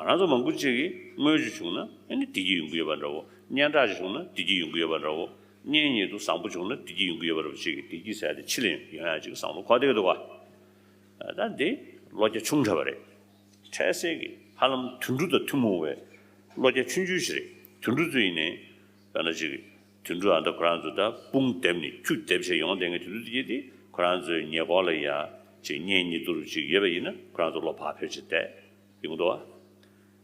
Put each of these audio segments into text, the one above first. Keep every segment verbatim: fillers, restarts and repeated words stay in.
ང་ཚོ་མང་པོ་ཅིག་གིས་དངུལ་ཅིག་བྱུང་ན་ཨ་ནི་བདེ་སྐྱིད་ཡོང་གི་ཡོད་པ་འདྲ་བོ། སྙན་གྲགས་ཅིག་བྱུང་ན་བདེ་སྐྱིད་ཡོང་གི་ཡོད་པ་འདྲ་བོ། གཉེན་ཉེ་དུ་བཟང་པོ་བྱུང་ན་བདེ་སྐྱིད་ཡོང་གི་ཡོད་པ་འདྲ་བོ་ཅིག་གིས་བདེ་སྐྱིད་ཟེར་ཡ་དེ་ཕྱི་ལ་ཡོང་ཡ་ཅིག་བསམ་བློ་འཁོར་བསྡད་ཀྱི་འདུག་ག་ད་འདི་བློ་རྒྱ་ཆུང་དྲགས་པ་རེད། འཕྲལ་སེལ་གྱི་ཧ་ལམ་དུད་འགྲོ་དང་ཐུན་མོང་བའི་བློ་རྒྱ་ཆུང་ཆུང་ཞིག་རེད། དུད་འགྲོ་ཚོ་ཡིན་ནའི་ད་ནང་ཅིག་དུད་འགྲོ་ཨ་ད་ཁོ་རང་ཚོ་ད་དཔུང་བསྡེབས་ནས་ཁྱུ་བསྡེབས་བྱས་ཡོང་བསྡད་མཁན་དུད་འགྲོ་དེ་གྱད་དེ་ཁོ་རང་ཚོའི་ཉེ་འཁོར་ལ་ཡ་ཅིག་གཉེན་ཉེ་དུ་རུ་ཅིག་ཡོད་པ་ཡིན་ན་ཁོ་རང་ཚོ་བློ་བག་ཕེབས་བྱས་བསྡད་ཡོང་གི་འདུག་བ།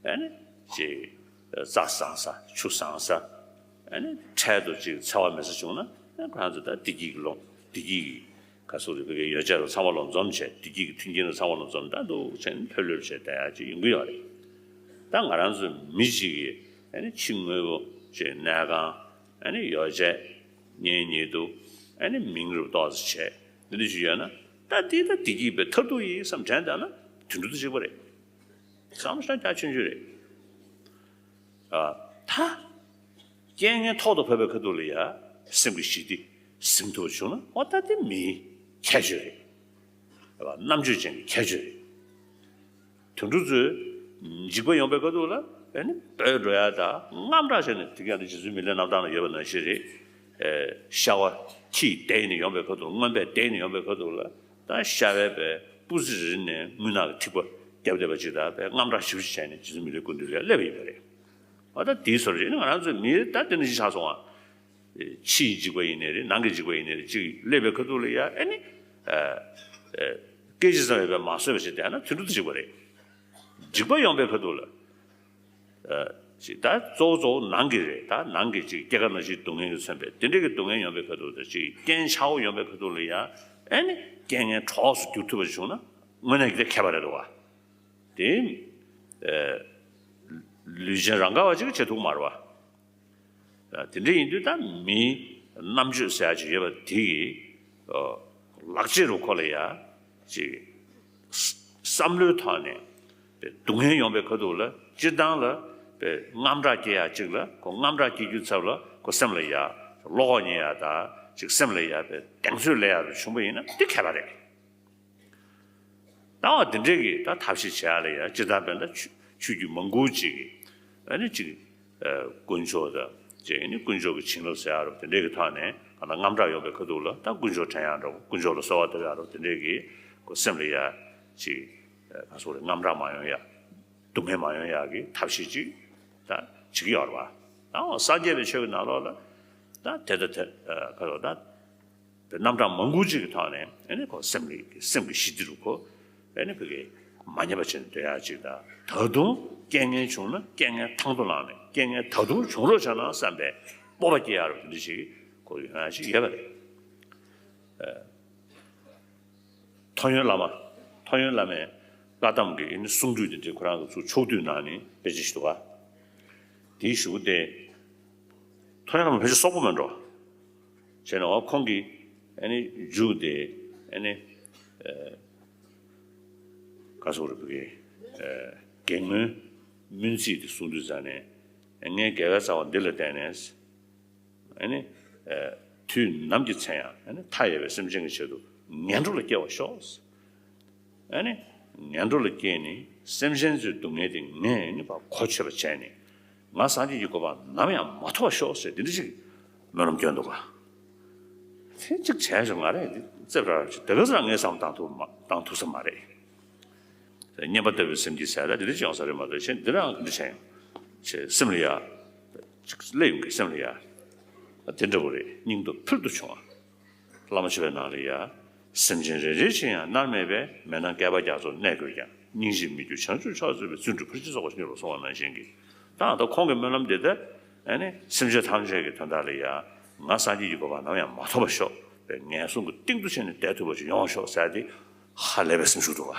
ཨ་ནི་ཅིག་རྩྭ་བཟང་ས་ཆུ་བཟང་ས་ཨ་ནི་འཕྲལ་དུ་ཅིག་འཚེ་བ་མེད་ས་བྱུང་ན་ཨ་ཁོ་རང་ཚོ་ད་བདེ་སྐྱིད་ཀྱི་ལོངས་བདེ་སྐྱིད་ཀྱི་ག་སོགས་རེ་བོད་ཀྱི་ཡོ་བྱད་རུ་ཚང་མ་ལོ་འཛོམས་བྱས་བདེ་སྐྱིད་ཀྱི་མཐུན་རྐྱེན་རུ་ཚང་མ་ལོ་འཛོམས་ད་འདུག་བྱས་ནས་ཕེབས་ལོས་བྱས་བསྡད་ཡ་ཅིག་ཡོང་གི་ཡོད་རེད། ད་ང་རང་ཚོ་མི་གཅིག་གིས་ཨ་ནི་ཕྱི་དངོས་པོ་ཅིག་གནས་ཁང་ཨ་ནི་ཡོ་བྱད་གཉེན་ཉེ་དུ་ཨ་ནི་མིང་རུ་ཏོག་ཙམ་བྱས་འདི་འདྲ་ཞིག་ཡོད་ན་ད་འདི་ད་བདེ་སྐྱིད་པའི་མཐར་ཐུག་ཡིན་བསམ་དྲན་བསྡད་ན་དུད་འགྲོ་དང་གཅིག་པ་རེད། བསམ་བློ་ཞེ་དྲག་ཆུང་ཆུང་རེད། ཨ་ད་རྐྱེན་ངན་ཐོག་ཏུ་བབས་པའི་ཁ་ཐུག་ལ་ཡ་སེམས་ཀྱི་ཞི་བདེ་ཟིན་ཐུབ་པ་བྱུང་ན་འོ་ད་དེ་མིའི་ཁྱད་ཆོས་རེད། རྣམ་དཔྱོད་ཅན་གྱི་ཁྱད་ཆོས་རེད། དུད་འགྲོ་ཚོས་འཇིགས་པ་ཡོང་པའི་ཁ་ཐུག་ལ་ཨ་ནི་བྲོས་འགྲོ་ཡ་དང་དངངས་སྐྲག་བྱས་ནས་དེ་ག་ནི་རྗེ་བཙུན་མི་ལའི་རྣམ་ཐར་ལ་ཡོད་པ་ནང་བཞིན་རེད། ཨེ་ཤ་བ་ཁྱིས་བསྡད་ནས་ཡོང་པའི་ཁ་ཐུག་རྔོན་པས་བསྡད་ནས་ཡོང་པའི་ཁ་ཐུག་ལ་ད་ཤ་བའི་པའི་སྤུ་རྩེ་རེ་རེ་ནས་རྔུལ་ནག་གི་ཐིགས་པ་བརྒྱབ་བསྡད་པ་ཅིག་དང་པའི་དངངས་སྐྲག་ཞེ་པོ་ཅིག་བྱས་ནས་རྗེ་བཙུན་མི་ལའི་སྐུ་མདུན་ལ་སླེབས་པ་ཡིན་པ་རེད། འོ་ད་དེའི་བཟོ་འདྲ་ཡིན་ན་ང་རང་ཚོའི་མི་ད་དེ་འདྲ་ཞིག་ཆགས་སོང་ཨ། ཕྱིའི་འཇིགས་པ་ཡིན་ནའི་རེད་ནང་གི་འཇིགས་པ་ཡིན་ནའི་རེད་ཅིག་སླེབས་པའི་ཁ་ཐུག་ལ་ཡ་ཨ་ནི། སྐད་ཅིག་ཙམ་ཡོད་པས་མ་བཟོད་པ་ཞིག་བསྡད་ན་དུད་འགྲོ་དང་གཅིག་པ་རེད། འཇིགས་པ་ཡོང་པའི་ཁ་ཐུག་ལ། ཅིག་ད་གཙོ་བོ་གཙོ་བོ་ནང་གི་རེད་ད་ནང་གི་ཅིག་སྐྱེ་རྒ་ན་འཆིའི་སྡུག་བསྔལ་གྱིས་མཚོན་པའི་དེ་འདྲ་གི་སྡུག་བསྔལ་ཡོང་པའི་ཁ་ཐུག་ལ་ཅིག་རྐྱེན་ཆག་སྒོ་ཡོང་པའི་ཁ་ཐུག་ལ་ཡ་ཨ་ནི་རྐྱེན་ངན་གྲོགས་སུ་འགྱུར་ཐུབ་པ་བྱུང་ན་དངོས་གནས་ཀྱི་དེ་མཁས་པ་རེད་འདུག་བ། དེ། ལུས་ཅན་རང་ག་བ་ཅིག་བྱེད་ཐུབ་མ་རེད་བ། དེ་འདྲ་ཡིན་དུས་ད་མིའི་རྣམ་དཔྱོད་ཟེར་ཡ་ཅིག་ཡོད་པ་དེ་གི་ལག་རྗེས་རུ་ཁོ་ལ་ཡ་ཅིག་བསམ་བློའི་ཐོག་ནས་སྡུག་བསྔལ་ཡོང་པའི་ཁ་ཐུག་ལ་སྤྱིར་བཏང་ལ་དངངས་སྐྲག་སྐྱེ་ཡ་ཅིག་ལ་ཁོ་དངངས་སྐྲག་སྐྱེ་རྒྱུའི་ཚབ་ལ་ཁོ་སེམས་ལ་ཡ་བློ་ཁོག་ཉེ་ཡ་ད་ཅིག་སེམས་ལ་ཡ་པའི་གདེང་ཚོད་སླེབས་ཡ་རུ་བྱུང་པ་ཡིན་ན་དེ་མཁས་པ་རེད། ད་བ་འདི་འདྲས་ཀྱི་ད་ཐབས་ཤེས་བྱེད་ཡ་ལ་ཡ་སྤྱིར་བཏང་དཔེར་ན་ཆོས་ཆོས་བརྒྱུད་མང་པོ་ཅིག་གིས་ཨ་ནི་ཅིག་དཀོན་མཆོག་དང་ཅིག་ཨ་ནི་དཀོན་མཆོག་གི་བྱིན་རླབས་ཟེར་ཡ་རོ་དེ་འདྲས་ཀྱི་ཐོག་ནས་གང་ལྟར་དངངས་སྐྲག་ཡོང་པའི་ཁ་ཐུག་ལ་ད་དཀོན་མཆོག་དྲན་ཡ་འདྲ་བོ་དཀོན་མཆོག་ལ་གསོལ་བ་འདེབས་ཡ་རོ་དེ་འདྲས་ཀྱི་ཁོ་སེམས་ལ་ཡ་ཅིག་ག་སོགས་རེ་དངངས་སྐྲག་མ་ཡོང་ཡ་སྡུག་བསྔལ་མ་ཡོང་ཡ་གི་ཐབས་ཤེས་ཅིག་ད་བྱེད་ཀྱི་ཡོད་རེད་བ། ད་སངས་རྒྱས་པའི་ཆོས་ཀྱི་ནང་ལོགས་ལ་ད་དེ་ལྟ་དེ་ག་རོ་ད། པའི་རྣམ་གྲངས་མང་པོ་ཅིག་གི་ཐོག་ནས་ཨ་ནི་ཁོ་སེམས་ཀྱི་སེམས་ཀྱི་ཞི་བདེ་རུ་ཁོ་ཨ་ནི་བོད་ཀྱི་མ་ཉམས་པ་བྱས་ནས་སྡོད་ཡག་ཅིག་དང་ད་དུང་རྐྱེན་ངན་བྱུང་ན་རྐྱེན་ངན་ཐང་དུ་བླངས་ནས་རྐྱེན་ངན་ད་དུང་བྱུང་རོགས་བྱ་ན་བསམ་པའི་སྤོབས་པ་སྐྱེ་ཡག་རུ་དེ་འདྲ་ཞིག་ཁོ་ཡོང་ཡག་ཅིག་ཡོད་པ་རེད། ཐོ་ཡོན་བླ་མ། ཐོ་ཡོན་བླ་མའི་བཀའ་གདམས་ཀྱི་ཨ་ནི་གསུང་སྒྲོས་དེ་འདྲའི་ཁོ་རང་གི་ཚུར་ཕྱོགས་བསྡུས་གནང་ནས་དཔེ་ཆ་ཞིག་འདུག་ག་དེའི་གཞུག་གུ་དེ། ཐོ་ཡོན་བླ་མ་ཕལ་ཆེར་སོག་པོ་མེད་འགྲོ། བྱས་ན་འོ་ཁོང་གིས་ཨ་ནི་མཇུག་དེ་ཨ་ནི་ག་སོག་རེ་བུ་གི་དགེ་སྔོན་སྨོན་ཚིག་དེ་གསུང་དུས་ཙ་ནས་ངའི་དགེ་བའི་རྩ་བ་འདི་ལ་བརྟེན་ནས་ཨ་ནི་དུས་ནམ་གྱི་ཚེ་ཡང་ཨ་ནི་མཐའ་ཡས་པའི་སེམས་ཅན་གྱི་ཆེད་དུ་ངན་འགྲོ་ལ་སྐྱེ་བར་ཤོག་ཨ་ནི་ངན་འགྲོ་ལ་སྐྱེས་ནས་སེམས་ཅན་ཚོའི་སྡུག་བསྔལ་དེ་ངས་ནི་བ་གོ་ཆོད་པ་བྱས་ནས་ང་སངས་རྒྱས་ཀྱི་གོ་འཕང་ནམ་ཡང་མ་ཐོབ་པར་ཤོག་ཟེར་འདི་འདྲ་ཞིག་སྨོན་ལམ་སྐྱོན་འདུག་ག་དེ་གཅིག་བྱས་བྱུང་ང་རེད་འདི་རྩེ་བྲལ་ཅིག་དེ་ག་ཚོད་ངས་བསམ་བཏང་ཐུབ་མ་བཏང་ཐུབ་ས་མ་རེད། ཉན་པ་ལྟ་བུའི་སེམས་ཀྱིས་ཟེར་ད་འདི་འདྲ་ཅིག་ཡོང་ས་རེད་མ་གཏོགས་གཞན་འདི་རང་ག་འདྲ་བྱས་ཡང་ཅེས་སེམས་ལ་ཡ་ཅིག་སླེབས་ཡོང་གི་སེམས་ལ་ཡ་དེ་འདྲ་བོ་རེད་སྙིང་སྟོབས་ཕུལ་དུ་བྱུང་བ། བླ་མ་མཆོད་པའི་ནང་ལ་ཡ། སེམས་ཅན་རེ་རེ་ཕྱིར་ཡང་མནར་མེད་པའི་མེ་ནང་བསྐལ་པ་རྒྱ་མཚོར་གནས་དགོས་ཀྱང་སྙིང་རྗེས་མི་འགྱུར་བྱང་ཆུབ་མཆོག་སྩོལ་བའི་བརྩོན་འགྲུས་ཕར་ཕྱིན་རྫོགས་པར་མྱུར་བར་གསོལ་བ་ནང་བཞིན་གྱི། ད་ལྟ་ཁོང་གི་སྨོན་ལམ་འདི་ལྟར་ཨ་ནི་སེམས་ཅན་ཐམས་ཅད་ཀྱི་དོན་དག་ལ་ཡ། ང་སངས་རྒྱས་ཀྱི་གོ་འཕང་ནམ་ཡང་མ་ཐོབ་པར་ཤོག་པའི་ངན་སོང་གི་གཏིང་དུ་ཕྱིན་ནས་བསྡད་ཐུབ་པ་ཞིག་ཡོང་བར་ཤོག་ཟེར་ཏེ་ཧ་ལས་པའི་སེམས་ཤུགས་འདུག་བ།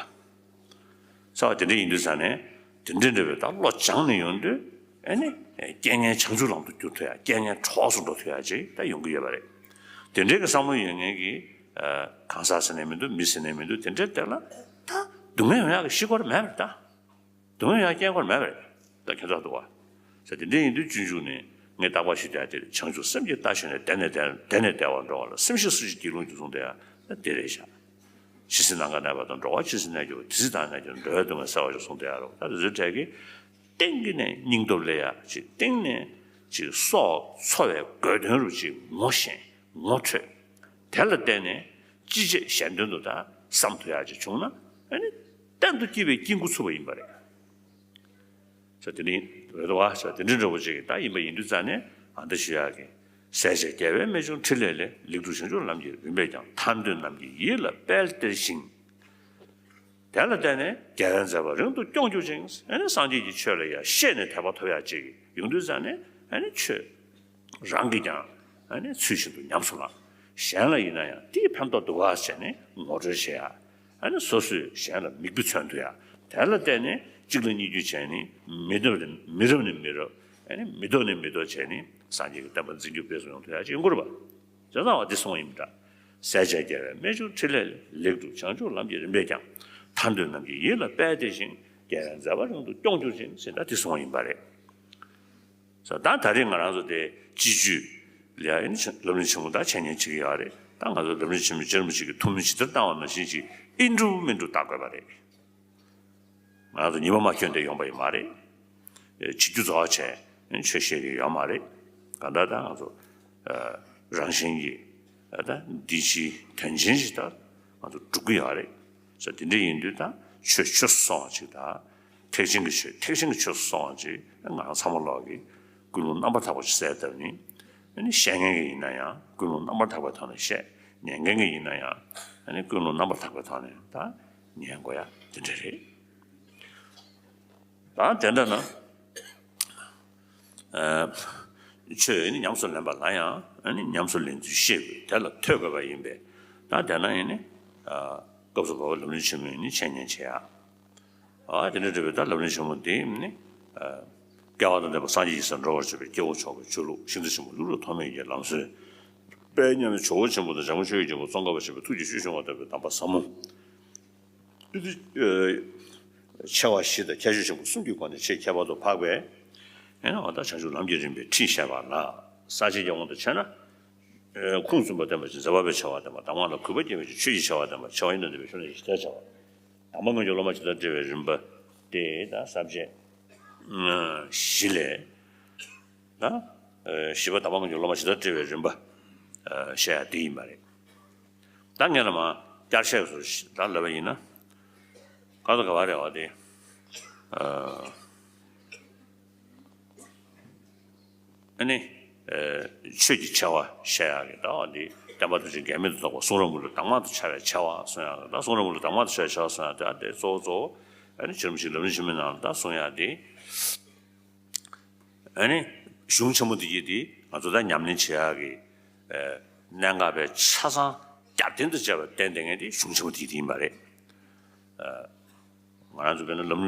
ཚ་བ་དེ་འདྲ་ཡིན་དུས་ཙང་ནས་དེ་འདྲ་འདྲ་བའི་ད་བློ་སྦྱངས་ནས་ཡོང་དུས་ཨ་ནི་རྐྱེན་ངན་བྱང་ཆུབ་ལམ་དུ་བསྒྱུར་ཐུབ་ཡ་རྐྱེན་ངན་གྲོགས་སུ་འགྲོ་ཐུབ་ཡ་ཅིག་ད་ཡོང་གི་ཡོད་པ་རེད། དེ་འདྲའི་གི་བསམ་བློ་ཡོད་མཁན་གྱི་གང་ཟག་ཟེར་ནས་མི་འདུག་མི་ཟེར་ནས་མི་འདུག་དེ་འདྲའི་སྟེང་ལ་ད་སྡུག་བསྔལ་ཡོང་ཡག་གི་གཤིས་སྐོར་མེད་པ་རེད་ད། སྡུག་བསྔལ་ཡོང་ཡག་རྐྱེན་སྐོར་མེད་པ་རེད་ད་ཁྱོད་ཚོ་འདུག་བ། ཟེར་དེ་འདྲའི་ཡིན་དུས་སྤྱོད་འཇུག་ནས་ངས་རྟག་པར་ཞུ་བསྡད་དེ་བྱང་ཆུབ་སེམས་ཀྱི་རྟ་ཞོན་ནས་བདེ་ནས་བདེ་བདེ་ནས་བདེ་བར་འགྲོ་བ་ལ་སེམས་ཤེས་སུ་ཞིག་སྒྱིད་ལུག་འཇུག་གསུངས་དེ་ཡང་ད་དེ་རེད་ཤག་ཇི་སྲིད་ནམ་མཁའ་གནས་པ་དང་། འགྲོ་བ་ཇི་སྲིད་གནས་གྱུར་པ། དེ་སྲིད་བདག་གནས་གྱུར། འགྲོ་བའི་སྡུག་བསྔལ་སེལ་བར་ཤོག་གསུངས་དེ་ཡང་རོ། ད་དེ་ཚོའི་གྲས་ཀྱི་ སྟེང་གི་ནས་སྙིང་སྟོབས་སླེབས་ཡ་ཅིག་སྟེང་ནས་ཅིག་སྲོག་འཚོ་བའི་དགོས་དོན་རུ་ཅིག་ངོ་ཤེས་ངོ་འཕྲོད། དེ་ལ་བརྟེན་ནས་ཅི་བྱེད་གཞན་དོན་དུ་ད་བསམ་ཐུབ་ཡ་ཅིག་བྱུང་ན་ཨ་ནི་གཏན་དུ་སྐྱིད་པའི་སྐྱིད་འགོ་ཚུགས་པ་ཡིན་པ་རེད། ས་དེ་རིང་རེད་དོ་བ་ས་དེ་འདྲ་འདྲ་བོ་ཅིག་ད་ཡིན་པ་ཡིན་དུས་ཙང་ནས་ཨ་འདི་ཞུ་ཡག་གི་ཟས་བཅད་རྒྱལ་བའི་རྨད་བྱུང་ཕྲིན་ལས་ལས། ལེགས་གྲུབ་བྱང་ཆུབ་ལམ་གྱི་རིམ་པས་ཀྱང་། ཐར་འདོད་རྣམས་ཀྱི་ཡིད་ལ་དཔལ་སྟེར་ཞིང་། དེ་ལ་བརྟེན་ནས་རྒྱལ་བའི་མཛད་པ་རིང་དུ་སྐྱོང་གྱུར་ཅིང་། ཨ་ནི་སངས་རྒྱས་ཀྱི་ཆོས་ལ་ཡང་ཤེས་ནས་དད་པ་ཐོབ་ཡག་ཅིག་ཡོང་དུས་ཙང་ནས་ཨ་ནི་ཆོས་རང་གིས་ཀྱང་ཨ་ནི་ཚུལ་བཞིན་དུ་ཉམས་སུ་བླང་། གཞན་ལ་ཡིན་ན་ཡང་དེའི་ཕན་ཐོགས་འདུག་ག་བྱས་ནས་ངོ་སྤྲོད་བྱེད་ཡ། ཨ་ནི་སོ་སོས་གཞན་ལ་མིག་དཔེ་མཚོན་ཐུབ་ཡ། དེ་ལ་བརྟེན་ནས་གཅིག་ལ་གཉིས་བརྒྱུད་བྱས་ནས་མི་རབས་ནས་མི་རབས་ནས་མི་རབས། ཨ་ནི་མི་ཐོག་ནས་མི་ཐོག་བྱས་ནས་སངས་རྒྱས་ཀྱི་བསྟན་པ་འཛིན་སྐྱོང་སྤེལ་གསུམ་ཡོང་ཐུབ་ཡ་ཅིག་ཡོང་དགོས་རེད་པ། བྱས་ཙང་བ་འདི་གསུངས་པ་ཡིན་པ་འདྲ། ཟས་བཅད་རྒྱལ་བའི་རྨད་བྱུང་ཕྲིན་ལས་ལས། ལེགས་གྲུབ་བྱང་ཆུབ་ལམ་གྱི་རིམ་པས་ཀྱང་། ཐར་འདོད་རྣམས་ཀྱི་ཡིད་ལ་དཔལ་སྟེར་ཞིང་། རྒྱལ་བའི་མཛད་པ་རིང་དུ་སྐྱོང་གྱུར་ཅིང་ཟེར་ད་འདི་གསུངས་པ་ཡིན་པ་རེད། ས་ད་ད་རེས་ང་རང་ཚོ་དེ་སྤྱི་སྤྱོད་ལ་ཡང་ལམ་རིམ་ཆེན་མོ་ད་འཆད་ཉན་བྱེད་ཀྱི་ཡོད་རེད། ད་ང་ཚོ་ལམ་རིམ་ཆེན་མོའི་སྤྱན་རས་གཟིགས་ཀྱི་ཐུགས་སྨོན་ཇི་ལྟར་བཏང་བ་ནང་བཞིན་ཅིག་ཨིན་འགྲུབ་མིན་འགྲུབ་བལྟ་དགོས་པ་རེད། ང་ཚོ་ཉི་མ་མ་འཁྱོལ་ཏེ་ཡོང་པ་ཡིན་མ་རེད། བྱེད་རྒྱུ་རྫོགས་བྱས་ཆོས་བཤད་ཀྱི་ཡོད་མ་རེད། གང་ལྟར་ད་ང་ཚོ་རང་བཞིན་གྱིས་ད་འདི་ཕྱིའི་དོན་ཆེན་ཞིག་ད་ང་ཚོ་སྒྲུབ་ཀྱི་ཡོད་རེད། ས་དེ་འདྲ་ཡིན་དུས་ད་ཆོས་ཆོས་སུ་སོང་བ་ཅིག་ད་ཐེག་ཆེན་གྱི་ཆོས་ཐེག་ཆེན་གྱི་ཆོས་སུ་སོང་བ་ཅིག་ང་རང་ཚང་མ་ལོག་གི་ཀུན་སློང་རྣམ་པར་དག་པ་ཅིག་གསལ་བཏབ་ནས་ཨ་ནི་བཤད་མཁན་གྱི་ཡིན་ན་ཡང་ཀུན་སློང་རྣམ་པར་དག་པའི་ཐོག་ནས་བཤད། ཉན་མཁན་གྱི་ཡིན་ན་ཡང་ཨ་ནི་ཀུན་སློང་རྣམ་པར་དག་པའི་ཐོག་ནས་ད་ཉན་དགོས་ཡ་དེ་འདྲ་རེད། ད་དེ་འདྲ་ན། ཆོས་ནི་ཉམས་སུ་ལེན་པ་ལ་ཡང་ཨ་ནི་ཉམས་སུ་ལེན་ཚུལ་ཤེས་དགོས། དེ་ལ་ཐོས་དགོས་པ་ཡིན་པས། ད་དེ་ན་ཡིན་ནི། སྐབས་སུ་བབ་པ་ལམ་རིམ་ཆེན་མོ་ཡིན་ནི་འཆད་ཉན་བྱེད་ཡ། ཨ་དེ་འདྲ་འདྲ་བའི་ད་ལམ་རིམ་ཆེན་མོ་འདི་ནི། སྐལ་བ་དང་ལྡན་པ་སངས་རྒྱས་ཀྱི་སར་འགྲོ་བར་བྱེད་པའི་སྐྱེ་བོ་མཆོག་གི་ཆོས་ལུགས། ཤིང་རྟ་ཆེན་པོ་ལུགས་ལ་ཐོགས་མེད་ཀྱི་ལམ་སྲོལ། དཔལ་མཉམ་མེད་ཇོ་བོ་ཆེན་པོ་དང་འཇམ་མགོན་ཆོས་ཀྱི་རྒྱལ་པོ་ཙོང་ཁ་པ་ཆེན་པོའི་ཐུགས་ཀྱི་ཆོས་སྐྱོང་བ་ལྟ་བུའི་གདམས་པ་ཟབ་མོ། ཆེ་བ་བཞི་དང་ཁྱད་ཆོས་ཆེན་པོ་གསུམ་གྱི་སྒོ་ནས་ཆེས་ཁྱད་པར་དུ་འཕགས་པའི། ཨེ་ནི་འོ་ད་བྱང་ཆུབ་ལམ་གྱི་རིམ་པའི་ཁྲིད་བཤད་པ་ལ། ས་བཅད་ཀྱི་དབང་དུ་བྱས་ན། ཁུངས་བཙུན་པ་བསྟན་པ་ཅིག་མཛད་པ་པའི་ཆེ་བ་བསྟན་པ། གདམས་ངག་ལ་གུས་པ་སྐྱེ་བའི་ཆོས་ཀྱི་ཆེ་བ་བསྟན་པ། ཆེ་བ་ཡིན་དང་ལྡན་པའི་ཆོས་ལ་ཡིད་ཆེས་ཆེ་བ། དམ་པ་སྔོན་གྱི་སློབ་མ་ཇི་ལྟར་བཀྲི་བའི་རིམ་པ་སྟེ་ད་ས་བཅད་བཞི་ལས། ད་བཞི་པ་དམ་པ་སྔོན་གྱི་སློབ་མ་ཇི་ལྟར་བཀྲི་བའི་རིམ་པ་བཤད་ཡ་དེ་ཡིན་པ་རེད། ད་ངས་ལ་མ་བསྐྱར་བཤད་སུ་ད་ལབ་པ་ཡིན་ན། ག་ཚོད་ག་བ་རེད་བ་དེ། ཨ་ནི། ཆོས་ཀྱི་ཆེ་བ་བཤད་ཡག་གི་ད་བ་འདི་བསྟན་པ་ཐམས་ཅད་འགལ་མེད་དུ་རྫོགས་པ་གསུང་རབ་མུ་ལ་གདམས་ངག་ཏུ་ཆ་བའི་ཆེ་བ་གསུང་ཡག་གི་ད་གསུང་རབ་མུ་ལ་གདམས་ངག་ཏུ་ཆ་བའི་ཆེ་བ་གསུང་ཡག་དེ་ཨ་དེ་གཙོ་བོ་གཙོ་བོ་ཨ་ནི་ཆོས་རིན་པོ་ཆེ་ལམ་རིམ་ཆེན་མོའི་ནང་ལ་ད་གསུང་ཡག་དེ། ཨ་ནི་གཞུང་ཆེན་མོ་འདི་ཡིས་འདི་ང་ཚོ་ད་ཉམས་ལེན་བྱེད་ཡག་གི་གནད་འགག་པའི་ཆ་ཚང་རྒྱབ་རྟེན་དུ་བྱས་པ་བསྟན་བསྡད་མཁན་དེ་གཞུང་ཆེན་མོ་འདི་དེ་ཡིན་པ་རེད། ང་རང་ཚོ་བས་ན་ལམ་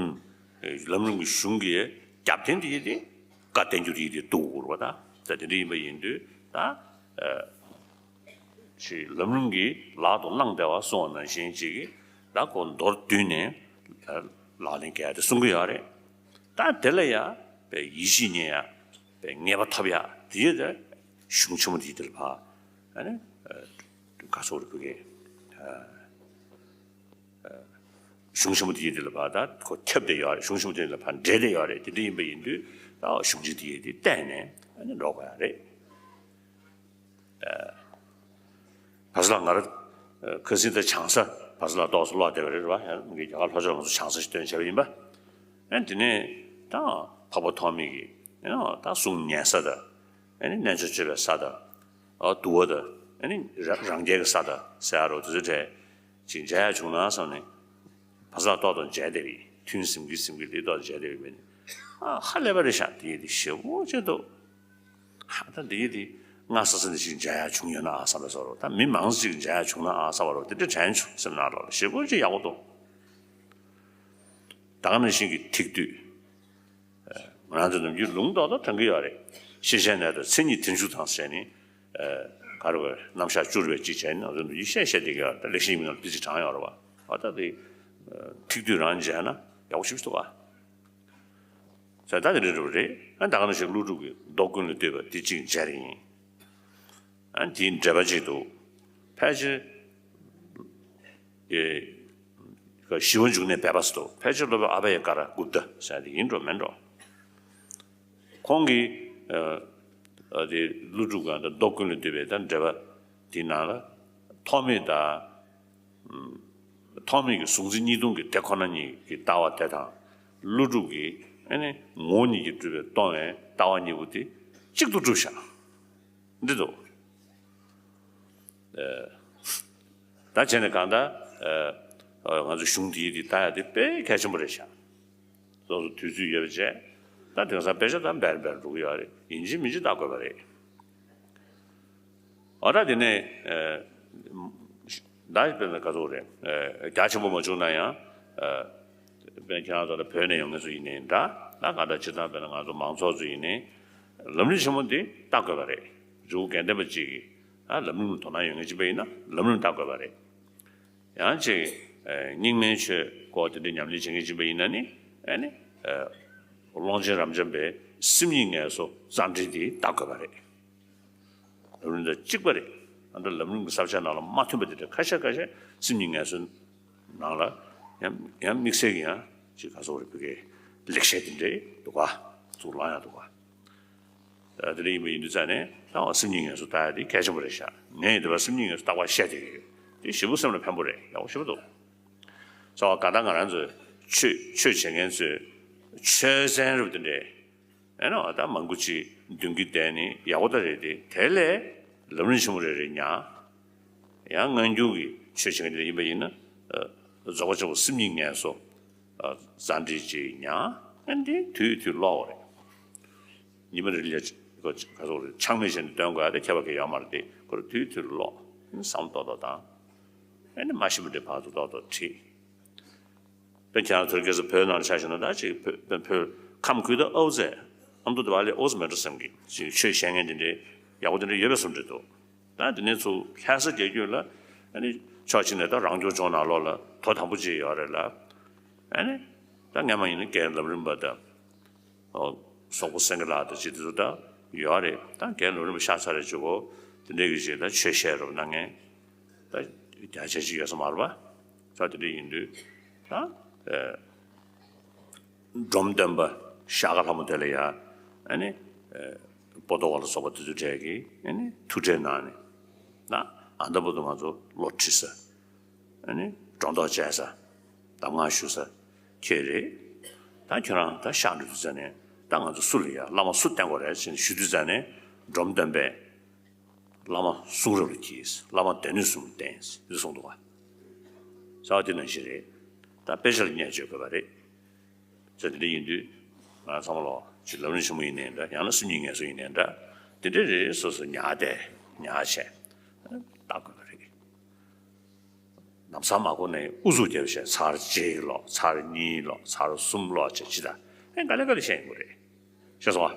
རིམ་ལམ་རིམ་གྱི་གཞུང་གི་རྒྱབ་རྟེན་དེ་ཡིས་དེ་བཀའ་བསྟན་འགྱུར་དེ་ཡིས་དེ་འདུག་དགོས་རེད་པ། ད་ད་དེ་འདྲ་ཡིན་པ་ཡིན་དུས་ད། ཞེས་ལམ་རིམ་གྱིས་ལག་ཏུ་བླངས་བསྡད་པ་གསུངས་པ་ནང་བཞིན་ཅིག་གིས་ད་ཁོ་མདོར་བསྡུས་ནས་ལག་ལེན་འགེལ་ཏེ་གསུང་གི་ཡོད་རེད། ད་དེ་ལ་ཡང་པའི་ཡིད་ཆེས་རྙེད་ཡ་པའི་ངེས་པ་ཐོབ་ཡ་དེ་ཡོད་དེ་གཞུང་ཆེན་མོ་དེའི་དེ་ལ་ཕ་ཨ་ནི་ག་སོགས་རེ་ཕུལ་གི་གཞུང་ཆེན་མོ་དེའི་དེ་ལ་ཕ་ད་ཁོ་ཁྱབ་བསྡད་ཡོད་རེད། གཞུང་ཆེན་མོ་དེ་ལ་ཕ་འབྲེལ་བསྡད་ཡོད་རེད། དེ་འདྲ་ཡིན་པ་ཡིན་དུས་ད་གཞུང་ཆེན་དེའི་དེ་བལྟས་ནས་ཨ་ནི་འགྲོ་དགོས་ཡ་རེད། བར་སླག་ང་རང་ཁ་སང་ད་བྱང་ས་བར་སླག་ཏོག་ཙམ་ཀློག་བསྡད་པ་རེད་བ། ཡང་མི་རྒྱ་གར་ལྷོ་ཕྱོགས་ང་ཚོ་བྱང་ས་ཞིག་སྟོན་བྱས་པ་ཡིན་པ། ཨ་དེ་ནས་ད་འཕགས་པ་ཐོགས་མེད་ཀྱི་ད་གསུང་ཉན་ས་དང་ཨ་ནི་རྣལ་འབྱོར་སྤྱོད་པའི་ས་དང་འདུལ་བ་དང་ཨ་ནི་རང་རྒྱལ་གྱི་ས་དང་ཟེར་ཡ་རོ་དེ་ཚོའི་གྲས་ཅིག་མཇལ་ཡ་བྱུང་ན་བསམ་ནས་བར་སླག་ཏོག་ཏོ་མཇལ་བསྡད་པ་ཡིན། ཐུན་ཟིན་གྱི་ཟིན་གྱི་ལས་ཏོག་ཏོ་མཇལ་བསྡད་པ་ཡིན་པས་ནི་ཨ་ཧ་ལས་པ་རེད་ཤག་དེ་ཡིན་དེ་ཞེ་པོ་ཅིག་འདུག་ཧ་ད་འདི་འདི་སྔ་ས་ས་འདི་ཞིག་མཇལ་ཡག་བྱུང་ཡོད་ན་ཨ་བསམ་པ་བཟོ་རོགས། ད་མི་མང་ས་ཅིག་མཇལ་ཡག་བྱུང་ན་ཨ་བསམ་པ་རོགས། དེ་འདྲ་དྲན་བྱུང་སེམས་ནང་ལོགས་ལ་ཞེ་པོ་ཅིག་ཡག་པོ་འདུག་ད་ག་ནང་བཞིན་གྱི་ཐིག་དུས། ང་རང་ཚོ་ནམ་རྒྱུན་ལུང་རྟོགས་དང་དྲང་གི་ཡོད་རེད། ཤེས་བྱའི་གནས་དང་མཚན་ཉིད་དེར་འཇུག་དང་ཟེར་ནས། ག་རེ་བ་རྣམ་གཞག་བཅུ་རེ་བ་གཅིག་བྱས་ནས་ང་ཚོ་ནམ་རྒྱུན་བཤད་བཤད་བསྡད་ཀྱི་ཡོད་རེད། ད་ལེགས་བཤད་ཡིན་ནང་ལ་ཏི་ཙི་དྲངས་ཡོད་རེད་བ། ཨ་ད་དེ་ཐིག་དུས་རང་མཇལ་ན་ཡག་པོ་ཞིག་འདུག་བ། ས་ད་དེ་འདྲ་རེད། ཨ་ད་ག་ནང་བཞིན་ཀླུ་སྒྲུབ་ཀྱི་མདོ་ཀུན་ལས་བཏུས་པ་འདི་གཅིག་མཇལ་ཡིན། ཨ་དེའི་འགྲེལ་པ་གཅིག་འདུག་ཕལ་ཆེར་ཞི་བ་འབྱུང་གནས་སྦས་པ་སུ་འདུག་ཕལ་ཆེར་སློབ་དཔོན་ཨ་བྷ་ཡ་ཀ་ར་གུཔྟ་ཟེར་དེ་ཡིན་འགྲོ་མིན་འགྲོ། ཁོང་གིས་ཨ་ཨ་དེ་ཀླུ་སྒྲུབ་ཀྱི་མདོ་ཀུན་ལས་བཏུས་པའི་ད་འགྲེལ་པ་དེའི་ནང་ལ་ཐོགས་མེད་དང་། ཐོགས་མེད་ཀྱི་གཟུང་འཛིན་གཉིས་སྟོང་གི་དེ་ཁོ་ན་ཉིད་ཀྱི་ལྟ་བ་དེ་དང་། ཀླུ་སྒྲུབ་ཀྱི་ཨ་ནི་ངོ་བོ་ཉིད་ཀྱིས་གྲུབ་པའི་སྟོང་པའི་ལྟ་བ་གཉིས་པོ་དེ་གཅིག་ཏུ་གྲུབ་བཞག་འདི་འདུག་ད་བྱས་ནས་གང་ལྟར་ང་ཚོ་གཞུང་འདིའི་འདི་ལྟ་ཡ་དེ་དཔེ་གལ་ཆེན་པོ་རེད་ཤག་སོ་སོ་དུས་ཚོད་ཡོད་པ་བྱས། ད་དེང་སང་དཔེ་ཆ་ད་འབེར་འབེར་འགྲོ་གི་ཡོད་རེད། ཡིན་གཅིག་མིན་གཅིག་ལྟ་དགོས་པ་རེད། འོ་ད་དེ་ནས་ད་དཔེར་ན་ག་ཚོད་རེད། རྒྱ་ཆེན་པོ་མ་བྱུང་ན་ཡང་། དཔེར་ན་ཁྱེད་རང་ཚོ་ལ་བོད་ནས་ཡོང་མཁན་ཚོ་ཡིན་ནའི་འདྲ། ད་ག་འདྲ་སྤྱིར་བཏང་དཔེར་ན་ང་ཚོ་མང་ཚོགས་ཚོ་ཡིན་ནའི་ལམ་རིམ་ཆེན་མོ་འདི་ལྟ་དགོས་པ་རེད། རི་བོ་དགེ་ལྡན་པ་གཅིག་གིས་ཨ་ལམ་རིམ་དོ་སྣང་ཡོད་མཁན་གཅིག་པ་ཡིན་ན་ལམ་རིམ་ལྟ་དགོས་པ་རེད། ཡང་ཅིག་རྙིང་མའི་ཆོས་སྐོར་དེ་འདྲའི་ཉམས་ལེན་བྱེད་མཁན་གཅིག་པ་ཡིན་ན་ནི་ཨ་ནི་ཀློང་ཆེན་རབ་འབྱམས་པའི་སེམས་ཉིད་ངལ་གསོ་རྩ་འགྲེལ་འདི་ལྟ་དགོས་པ་རེད། ལམ་རིམ་དང་གཅིག་པ་རེད། ཨ་ནི་ལམ་རིམ་གྱི་ས་བཅད་ནང་ལ་མ་མཐུན་པ་དེ་འདྲ་ཁ་ཤས་ཁ་ཤས་སེམས་ཉིད་ངལ་གསོའི་ནང་ལ་ཡང་ཡང་དམིགས་བསལ་གྱི་ཡང་ཅིག་ག་ཚོད་རེ་བོད་སྐད་ལེགས་བཤད་དེ་འདྲའི་འདུག་ག་ཚུར་བླང་ཡག་འདུག་ག་དེ་འདྲ་ཡིན་པ་ཡིན་དུས་ཙང་ནས་ད་བ་སེམས་ཉིད་ངལ་གསོ་ལྟ་ཡག་དེ་གལ་ཆེན་པོ་རེད་ཤག་ངས་ཡིན་དུས་བ་སེམས་ཉིད་ངལ་གསོ་རྟག་པར་བཤད་བསྡད་ཀྱི་ཡོད། དེ་ཞེ་པོ་སེམས་ལ་ཕན་པོ་རེད། ཡག་པོ་ཞེ་པོ་འདུག་ས་བ་ག་ད་ང་རང་ཚོས་ཆོས་ཆོས་བྱེད་མཁན་ཚོས་ཆོས་ཚན་རབ་དེ་འདྲའི་ཨེ་ནོ་ད་མང་པོ་ཅིག་འདོན་གྱི་བསྡད་ནི་ཡག་པོ་ད་རེད་དེ། དེ་ལས་ལམ་རིམ་ཆེན་མོ་རེ་རེ་ཉར། ཡང་སྔ་འགྱུར་གྱི་ཆོས་བྱེད་མཁན་དེ་ཡིན་པ་ཡིན་ན་རྫོགས་པ་ཆེན་པོ་སེམས་ཉིད་ངལ་གསོ་རྩ་འགྲེལ་ཅིག་ཉར། ཨ་འདི་དུས་དུས་ཀློག་རེད། ཉི་མ་རེ་ལ་ག་ཚོད་རེད་ཆག་མེད་བྱས་ནས་འདོན་དགོས་ཡ་དེ་ཁྱད་པར་གང་ཡང་ཡོད་མ་རེད་དེ། ཁོ་རང་དུས་དུས་ཀློག་བསམ་ཏོག་ཏོག་དང་། ཨ་ནི་མ་ཤེས་པ་འདྲ་ཕར་ཚུར་ཏོག་ཏོག་དྲིས། དཔེ་ཁྱེད་རང་ཚོར་སྐད་ཆ་བོད་ནང་ཆ་བཞག་ན་ད་ཅིག་བོད་བོད་ཁམས་ཁུལ་དུ་ཨའུ་ཟེར་ཨ་མདོ་དེ་བ་ལས་ཨའུ་ཟེར་མེད་འགྲོ་བསམ་གི་ཅིག་ཆོས་བཤད་མཁན་དེ་འདྲའི་ཡག་པོ་དེ་འདྲ་ཡོད་པའི་བཟོ་འདྲ་འདུག་ད་དེ་ནས་ཚུར་ལྷ་ས་རྒྱལ་རྒྱུད་ལ་ཨ་ནི་ཕྱོགས་གཅིག་ནས་ད་རང་སྐྱོང་ལྗོངས་ནང་ལོགས་ལ་དོ་དམ་པོ་ཅིག་ཡོད་རེད་ལ། ཨ་ནི་ད་སྔན་མ་ཡིན་ན་རྒན་ལམ་རིམ་པ་དང་སོག་པོ་སེང་གེ་ལགས་དང་ཅིག་དེ་ཚོ་ད་ཡོད་རེད། ད་རྒན་ལམ་རིམ་པ་ཤག་ཚ་རེད་ཅིག་གོ་དེ་འདྲའི་གི་ཅིག་ད་ཆོས་བཤད་རོགས་གནང་མཁན་ད་རྒྱ་ཆེ་ཅིག་ཡོད་ས་མ་རེད་པ། ད་དེ་འདྲ་ཡིན་དུས་ད་ཨེ། འབྲོམ་སྟོན་པ་ཤཱཀྱ་ལྷ་མོ་དེ་ལ་ཡ་ཨ་ནི་ཨེ་པོ་ཏོ་བ་ལ་སོགས་པ་དེ་ཚོ་གྲས་ཀྱིས་ཨ་ནི་ཐུགས་ཁྲལ་གནང་ནས་ད་ཨ་མདོ་བར་དུ་ང་ཚོ་བློ་ཁྲིད་ས་ཨ་ནི་སྒྲོ་འདོགས་བཅད་ས་གདམས་ངག་ཞུ་ས་ཁྱེད་རེད། ད་ཁྱོད་རང་ད་གཤེགས་འགྲོ་དུས་ཙ་ནས་ད་ང་ཚོ་སུ་ལ་ཡ་བླ་མ་སུ་བསྟེན་དགོས་རེད་ཟེར་ནས་ཞུ་དུས་ཙ་ནས་འབྲོམ་སྟོན་པས། བླ་མ་གསུང་རབ་ལ་གྱིས། བླ་མ་སྡེ་སྣོད་གསུམ་ལ་བསྟེན། འདི་གསུངས་འདུག་ག་རྩ་བ་དེ་ནང་བཞིན་རེད། ད་དཔེ་ཆ་ལ་བརྙས་བཅོས་དགོས་པ་རེད། ཟེར་དེ་འདྲ་ཡིན་དུས་ང་ཚང་མ་ལོ་ཅིག་ལམ་རིམ་ཆེན་མོ་ཡིན་ནའི་འདྲ། ཡང་ན་སེམས་ཉིད་ངལ་གསོ་ཡིན་ནའི་འདྲ། དེ་འདྲ་རེ་སོ་སོ་ཉར་བསྡད་ཉར་བྱས་ལྟ་དགོས་པ་རེད། ལམ་སང་མ་གོ་ནས་ཨུ་ཚུགས་རྒྱབ་བྱས་ཚར་གཅིག་ཀློག་ཚར་གཉིས་ཀློག་ཚར་གསུམ་ཀློག་བྱས་ཅི་ད་ཨེ་ག་ལེ་ག་ལེ་བཤད་ཡོང་གི་རེད། ཤེས་སོང་ཨ།